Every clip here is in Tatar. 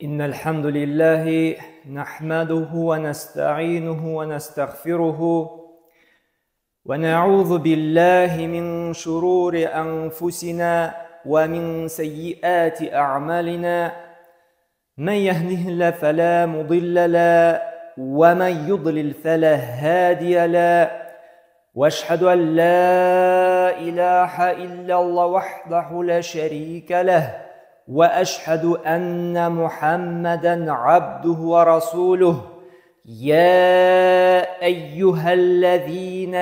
إن الحمد لله نحمده ونستعينه ونستغفره ونعوذ بالله من شرور أنفسنا ومن سيئات أعمالنا من يهده الله فلا مضل له ومن يضلل فلا هادي له واشهد ان لا اله الا الله وحده لا شريك له واشهد ان محمدا عبده ورسوله يا ايها الذين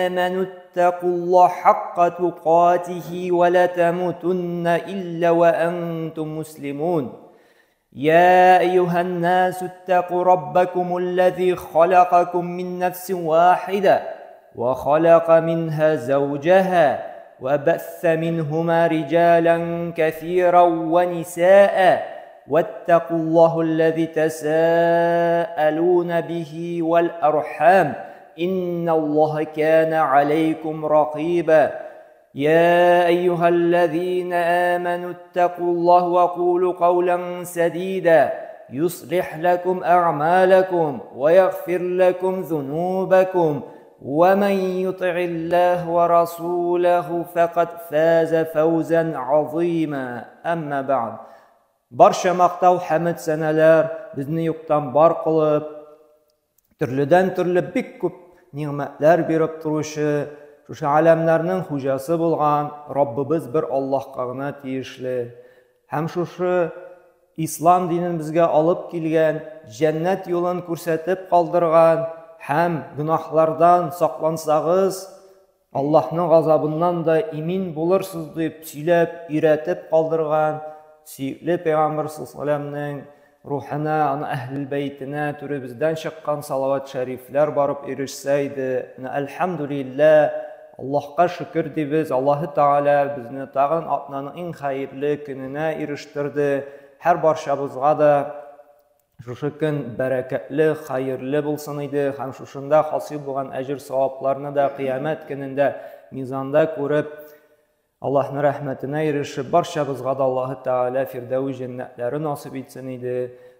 امنوا اتقوا الله حق تقاته ولا تموتن الا وانتم مسلمون يا ايها الناس اتقوا ربكم الذي خلقكم من نفس واحده وخلق منها زوجها وبث منهما رجالا كثيرا ونساء واتقوا الله الذي تساءلون به والارحام ان الله كان عليكم رقيبا يا ايها الذين امنوا اتقوا الله وقولوا قولا سديدا يصلح لكم اعمالكم ويغفر لكم ذنوبكم ومن يطع الله ورسوله فقد فاز فوزا عظيما اما بعد Барча мактау, хәмед сәнәләр безне юктан бар кылып, төрледән-төрле бик күп нигъмәтләр биреп торучы, шушы аләмнәрнең хуҗасы булган Раббыбыз бер Аллаһка гына тиешле. Һәм шушы ислам динен безгә алып килгән, җәннәт юлын күрсәтеп калдырган һәм гөнаһлардан саклансагыз, Аллаһның газабыннан да имин булырсыз дип сөйләп, өйрәтеп калдырган сөекле пәйгамбер саллаллаһу рухына, аны әһлел бәйтенә түребездән чыккан салават шәрифләр барып ирешсә иде. Менә әлхәмдүлилләһ, Аллаһка шөкер дибез. Аллаһы Тәгалә безне тагын атнаның иң хәерле көненә ирештерде. Һәр барчабызга да Шушы көн бәрәкәтле, хәерле булсын иде һәм шушында хасил булган әҗер-савапларны да кыямәт көнендә мизанда күреп, Аллаһның рәхмәтенә ирешеп, барчабызга да Аллаһы Тәгалә Фирдәүс җәннәтләре насыйп итсен иде.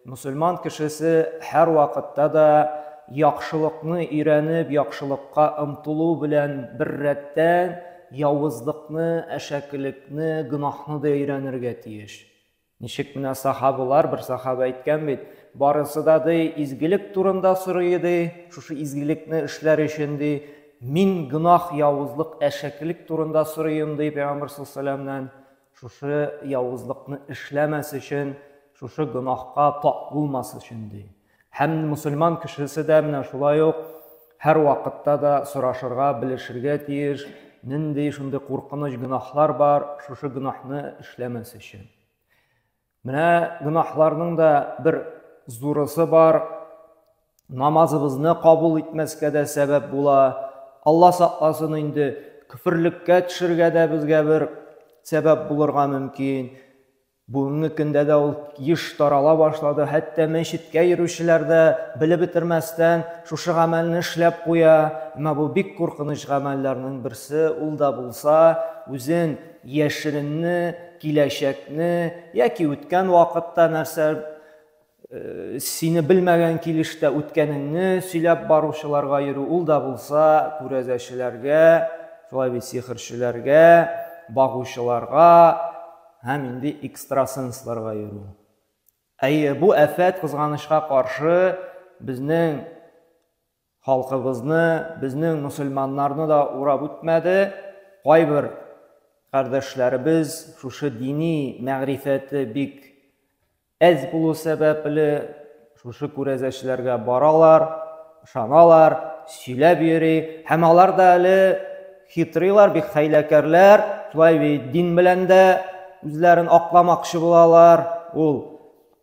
Мусульман кешесе һәр вакытта да яхшылыкны өйрәнеп, яхшылыкка омтылу белән беррәттән явызлыкны, әшәкелекне, гөнаһны да өйрәнергә тиеш. Ничек менә сахабалар, бер сахаба әйткән бит, барысы да ди, изгелек турында сорый ди, шушы изгелекне эшләр өчен ди, мин гөнаһ, явызлык, әшәкелек турында сорыйм ди пәйгамбер саллаллаху шушы явызлыкны эшләмәс өчен, шушы гөнаһка тап булмас өчен ди. Һәм мусульман кешесе дә менә шулай ук һәр вакытта да сорашырга, белешергә тиеш, нинди шундый куркыныч гөнаһлар бар, шушы гөнаһны эшләмәс өчен. Менә гөнаһларның да бер зурысы бар. Намазыбызны кабул итмәскә дә сәбәп була. Алла сакласын инде, көферлеккә төшергә дә безгә бер сәбәп булырга мөмкин. Бүгенге көндә дә ул еш тарала башлады. Хәтта мәчеткә йөрүчеләр дә белеп бетермәстән шушы гамәлне эшләп куя. Әмма бу бик куркыныч гамәлләрнең берсе, ул да булса үзен яшеренне, киләчәкне яки үткән вакытта нәрсә э, сине белмәгән килештә үткәнеңне сөйләп баручыларга йөрү, ул да булса күрәзәчеләргә, шулай бит сихерчеләргә, багучыларга һәм инде экстрасенсларга йөрү. Әйе, бу афәт кызганычка каршы безнең халкыбызны, безнең мөселманнарны да урап үтмәде. Кайбер кардәшләребез шушы дини мәгърифәте бик әз булу сәбәпле шушы күрәзәчеләргә баралар, ышаналар, сөйләп йөри һәм алар да әле хитрыйлар, бик хәйләкәрләр, шулай бит дин белән дә үзләрен акламакчы булалар. Ул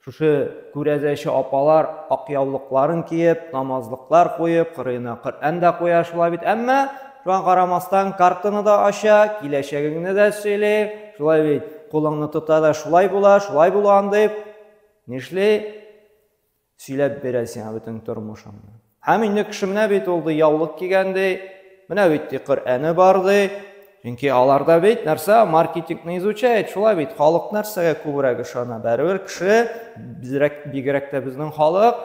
шушы күрәзәче апалар ак яулыкларын киеп, намазлыклар куеп, кырыена Коръән дә куя шулай бит. Әмма шуңа карамастан картаны да ача, киләчәгеңне дә сөйли, шулай бит. Кулыңны тота да шулай була, шулай була дип, нишли? Сөйләп бирә сиңа бөтен тормышыңны. Һәм инде кеше менә бит ул ди яулык кигән ди, менә бит ди Коръәне бар ди. Чөнки аларда бит нәрсә, маркетингны изучает, шулай бит, халык нәрсәгә күбрәк ышана. Бәрібер кеше, бизрәк, бигрәк тә безнең халык,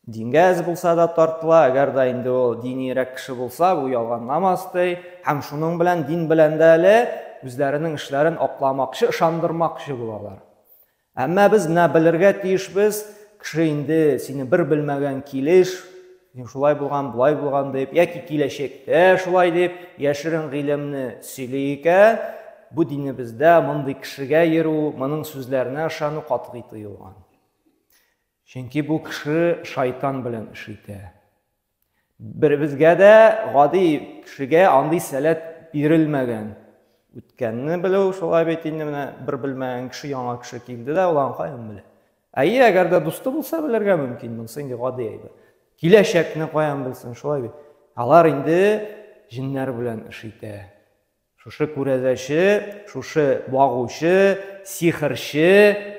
дингә әз булса да тартыла, әгәр дә инде ул динирәк кеше булса, бу ялган намаз ди, һәм шуның белән дин белән дә әле үзләренең эшләрен акламакчы, ышандырмакчы булалар. Әмма без менә белергә тиешбез, кеше инде сине бер белмәгән килеш, син шулай булган, болай булган дип, яки киләчәктә шулай дип, яшерен гыйлемне сөйли икән, бу динебездә мондый кешегә йөрү, моның сүзләренә ышану катгый тыелган. Чөнки бу кеше шайтан белән эш итә. Беребезгә дә, гади кешегә андый сәләт бирелмәгән. Үткәнне белү шулай бит инде, менә бер белмәгән кеше, яңа кеше килде дә, ул аны каян белә? Әйе, әгәр дә дусты булса белергә мөмкин, монысы инде гади әйбер. Киләчәкне каян белсен, шулай бит. Алар инде җеннәр белән эш итә. Шушы күрәзәче, шушы багучы, сихерче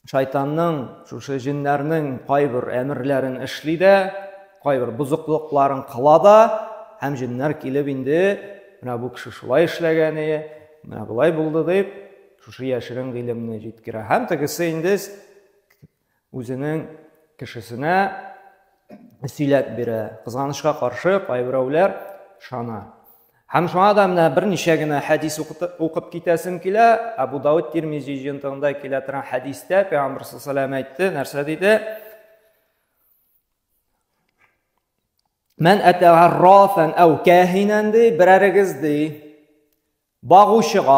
Шайтанның, шушы җеннәрнең кайбер әмерләрен эшли дә, кайбер бозыклыкларын кыла да, һәм җеннәр килеп инде, менә бу кеше шулай эшләгән, менә болай булды дип, шушы яшерен гыйлемне җиткерә. Һәм тегесе инде үзенең кешесенә сөйләп бирә. Кызганычка каршы, кайберәүләр ышана. Һәм шуңа да менә берничә генә хәдис укып китәсем килә. Абу Дауд Тирмизи җыентыгында килә торган хәдистә Пәйгамбер саллаллаху әйтте, нәрсә диде? Мән әтәгаррафан әу каһинан ди, берәрегез ди, багучыга,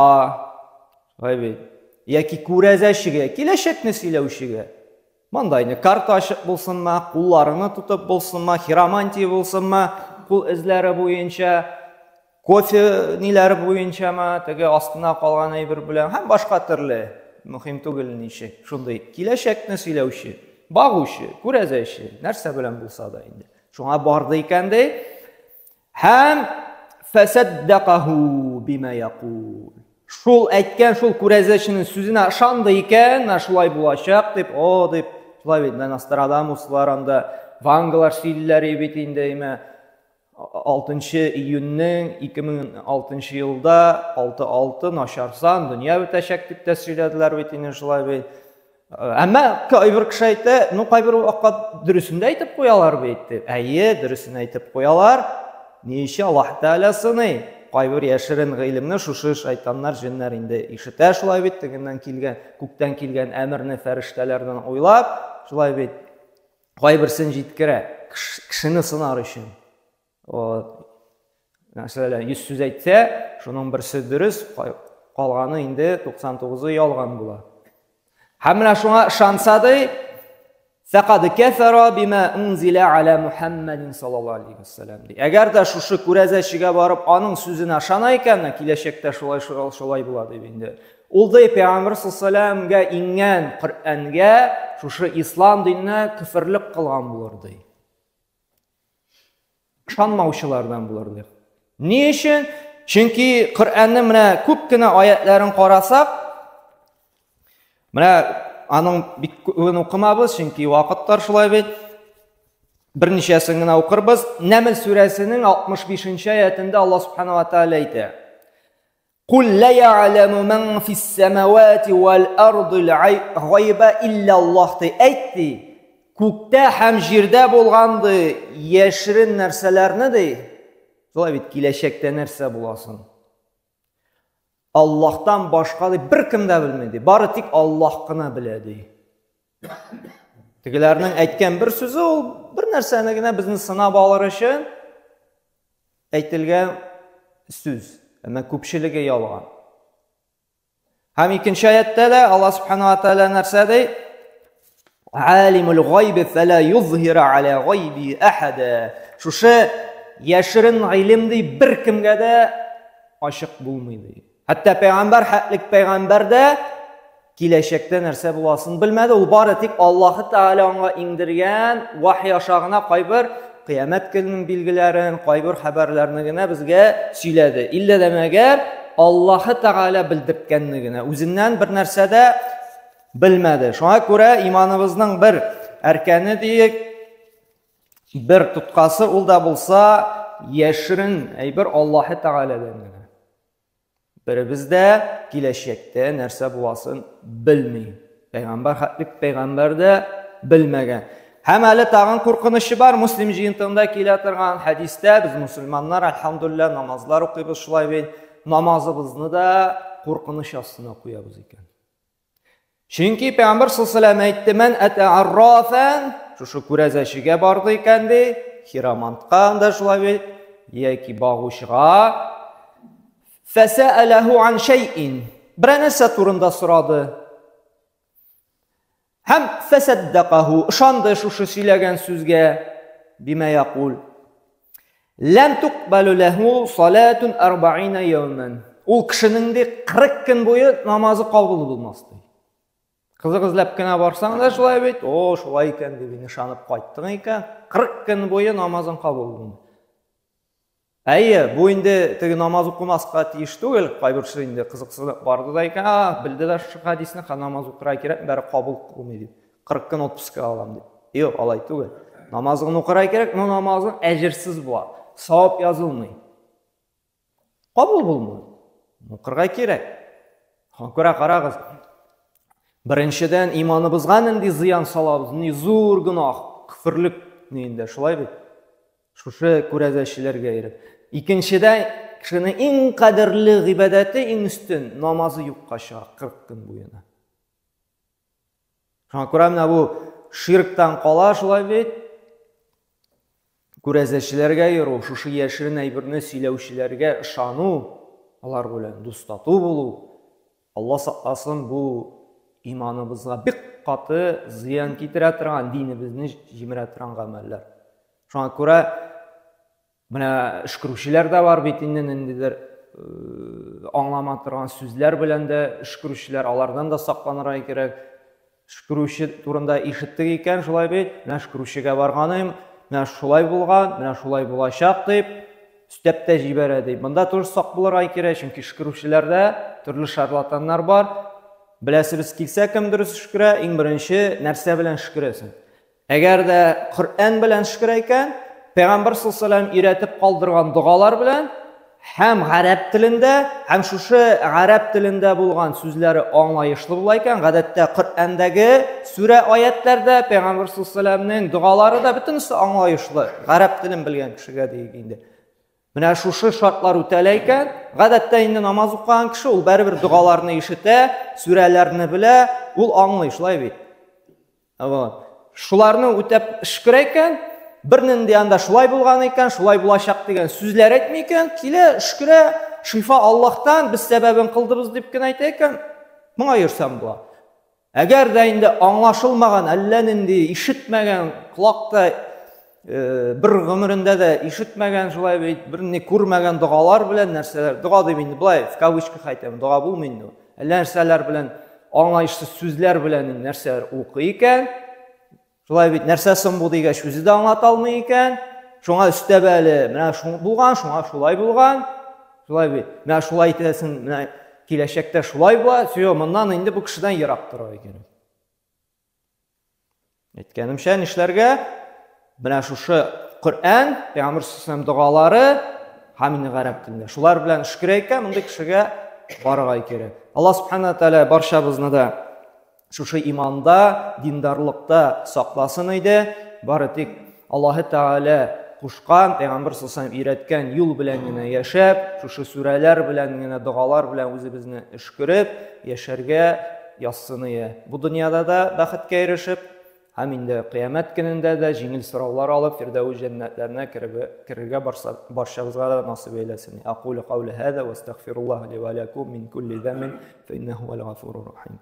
шулай бит, яки күрәзәчегә, киләчәкне сөйләүчегә, мандайны карта ачык булсынмы, кулларыңны тотып булсынмы, хиромантия булсынмы, кул эзләре буенча, кофе ниләре буенчамы, теге астына калган әйбер белән һәм башка төрле, мөһим түгел ничек, шундый киләчәкне сөйләүче, багучы, күрәзәче, нәрсә белән булса да инде. Шуңа барды икән ди, Һәм фәсәддәкаһу бима якул. Шул әйткән, шул күрәзәченең сүзенә ышанды икән, менә шулай булачак дип, о дип, шулай бит, менә Нострадамуслар анда, Вангалар сөйлиләр бит инде, әйме, 6 июньнең 2006 елда 6-6 начар сан, дөнья бетәчәк дип тә сөйләделәр бит инде шулай бит. Әмма кайбер кеше әйтә, ну кайбер вакыт дөресен дә әйтеп куялар бит дип. Әйе, дөресен әйтеп куялар. Ни өчен Аллаһ Тәгалә сыный? Кайбер яшерен гыйлемне шушы шайтаннар, җеннәр инде ишетә шулай бит, тегеннән килгән, күктән килгән әмерне фәрештәләрдән уйлап, шулай бит, кайберсен җиткерә, кешене сынар өчен. Вот. Мәсәлән, 100 сүз әйтсә, шуның берсе дөрес, калганы инде 99-ы ялган була. Һәм менә шуңа ышанса ди, Фәкад кәфәра бима унзиля аля Мухаммадин саллаллаһу алейхи вассалам ди. Әгәр дә шушы күрәзәчегә барып, аның сүзенә ышана икән, киләчәктә шулай шулай шулай була дип инде. Ул ди Пәйгамбер саллаллаһу алейхи иңгән Коръәнгә, шушы ислам диненә көферлек кылган булыр ди. Ышанмаучылардан булыр дип. Ни өчен? Чөнки Коръәннең менә күп кенә аятларын карасак, менә аның бик күбен укымабыз, чөнки вакытлар шулай бит. Берничәсен генә укырбыз. Нәмл сүрәсенең 65 нче аятында Аллаһ субхана ва тааля әйтә. Кул ла я'ламу ман фис самавати вал ардил гайба илля Аллаһ ди. Әйт ди, күктә һәм җирдә булган ди, яшерен нәрсәләрне ди. Шулай бит, киләчәктә нәрсә буласын. Аллаһтан башка ди беркем дә белми ди. Бары тик Аллаһ кына белә ди. Тегеләрнең әйткән бер сүзе ул бер нәрсәне генә безне сынап алыр өчен әйтелгән сүз, әмма күпчелеге ялган. Һәм икенче аятта да Аллаһ субхана ва тааля нәрсә ди? Алимул гайби фала юзһира аля гайби ахада. Шушы яшерен гыйлем ди беркемгә дә ачык булмый ди. Хәтта пәйгамбәр хәтлек пәйгамбәр дә киләчәктә нәрсә буласын белмәде. Ул бары тик Аллаһы Тәгалә аңа иңдергән вахи аша гына кайбер кыямәт көненең билгеләрен, кайбер хәбәрләрне генә безгә сөйләде. Иллә дә мәгәр Аллаһы Тәгалә белдерткәнне генә, үзеннән бер нәрсә дә белмәде. Шуңа күрә иманыбызның бер әркәне диек, бер тоткасы ул да булса яшерен әйбер Аллаһы Тәгаләдән генә. Беребез дә киләчәктә нәрсә буласын белми. Пәйгамбәр хәтлек пәйгамбәр дә белмәгән. Һәм әле тагын куркынычы бар, Муслим җыентыгында килә торган хәдистә без мусульманнар, әлхәмдулилла, намазлар укыйбыз шулай бит, намазыбызны да куркыныч астына куябыз икән. Чөнки Пәйгамбәр саллаллаху әйтте, "Мән әтә аррафан", шушы күрәзәчегә барды икән ди, хиромантка анда шулай бит, яки багучыга. Фәсәәләһу ан шәйин. Берәр нәрсә турында сорады. Һәм фәсәддәкаһу, ышанды шушы сөйләгән сүзгә, бимә якул. Ләм туқбалу ләһу салатун арбаина яуман. Ул кешенең ди 40 көн буе намазы кабул булмас ди. Кызык эзләп кенә барсаң да шулай бит, о, шулай икән дип ышанып кайттың икән, 40 көн буе намазың кабул булмый. Әйе, бу инде теге намаз укымаска тиеш түгел, кайберсе инде кызыксынып барды да икән, а, белде дә шушы хәдисне, ха намаз укырга кирәк, бәре кабул кылмый дип. 40 көн отпуска алам дип. Юк, алай түгел. Намазыңны укырга кирәк, но намазың әҗерсез була. Савап язылмый. Кабул булмый. Укырга кирәк. Шуңа күрә карагыз. Беренчедән, иманыбызга нинди зыян салабыз, ни зур гөнаһ, кферлек инде, шулай бит? Шушы күрәзәчеләргә йөреп. Икенчедән, кешенең иң кадерле гыйбадәте, иң өстен намазы юкка чыга 40 көн буена. Шуңа күрә менә бу ширктан кала шулай бит. Күрәзәчеләргә йөрү, шушы яшерен әйберне сөйләүчеләргә ышану, алар белән дус-тату булу, Алла сакласын, бу иманыбызга бик каты зыян китерә торган, динебезне җимерә торган гамәлләр. Шуңа күрә Менә өшкерүчеләр дә бар бит инде, ниндидер аңлама торган сүзләр белән дә өшкерүчеләр, алардан да сакланырга кирәк. Өшкерүче турында ишеттек икән, шулай бит, менә өшкерүчегә барганым, менә шулай булган, менә шулай булачак дип, өстәп тә җибәрә ди. Монда тоже сак булырга кирәк, чөнки өшкерүчеләрдә төрле шарлатаннар бар. Беләсебез килсә, кем дөрес өшкерә, иң беренче нәрсә белән өшкерәсең? Әгәр дә Коръән белән шөкер икән, Пәйгамбер саллаллаху өйрәтеп калдырган догалар белән һәм гарәп телендә, һәм шушы гарәп телендә булган сүзләре аңлаешлы була икән, гадәттә Коръәндәге сүрә аятләрдә Пәйгамбер саллаллаху догалары да бөтенесе аңлаешлы, гарәп телен белгән кешегә диек инде. Менә шушы шартлар үтәлә икән, гадәттә инде намаз укыган кеше ул бәребер догаларны ишетә, сүрәләрне белә, ул аңлый, шулай бит. Вот. Шуларны үтәп өшкерә икән, бернинди анда шулай булган икән, шулай булачак дигән сүзләр әйтми икән, килә, өшкерә, шифа Аллаһтан, без сәбәбен кылдыбыз дип кенә әйтә икән, моңа йөрсәм була. Әгәр дә инде аңлашылмаган, әллә нинди ишетмәгән, колакта бер гомерендә дә ишетмәгән, шулай бит, берни күрмәгән догалар белән нәрсәләр, дога дип инде болай в кавычках әйтәм, дога булмый инде. Әллә нәрсәләр белән аңлаешсыз сүзләр белән нәрсәләр укый икән, шулай бит, нәрсә соң бу дигәч, үзе дә аңлата алмый икән, шуңа өстәп әле, менә шул булган, шуңа шулай булган, шулай бит, менә шулай итәсең, менә киләчәктә шулай була, все, моннан инде бу кешедән ерак торырга кирәк. Әйткәнемчә, нишләргә? Менә шушы Коръән, Пәйгамбер саллаллаху догалары һәм инде гарәп телендә. Шулар белән өшкерә икән, мондый кешегә барырга кирәк. Аллаһ субхана тәгалә барчабызны да шушы иманда, диндарлыкта сакласын иде. Бары тик Аллаһы Тәгалә кушкан, Пәйгамбер саллаллаху өйрәткән юл белән генә яшәп, шушы сүрәләр белән генә, догалар белән үзебезне өшкереп яшәргә язсын ие. Бу дөньяда да бәхеткә ирешеп, һәм инде кыямәт көнендә дә җиңел сораулар алып, Фирдәүс җәннәтләренә керергә барчабызга да насыйп әйләсен. Акулу каули һаза ва астагфируллаһ ли ва лакум мин кулли заммин фа иннаху хуал гафурур рахим.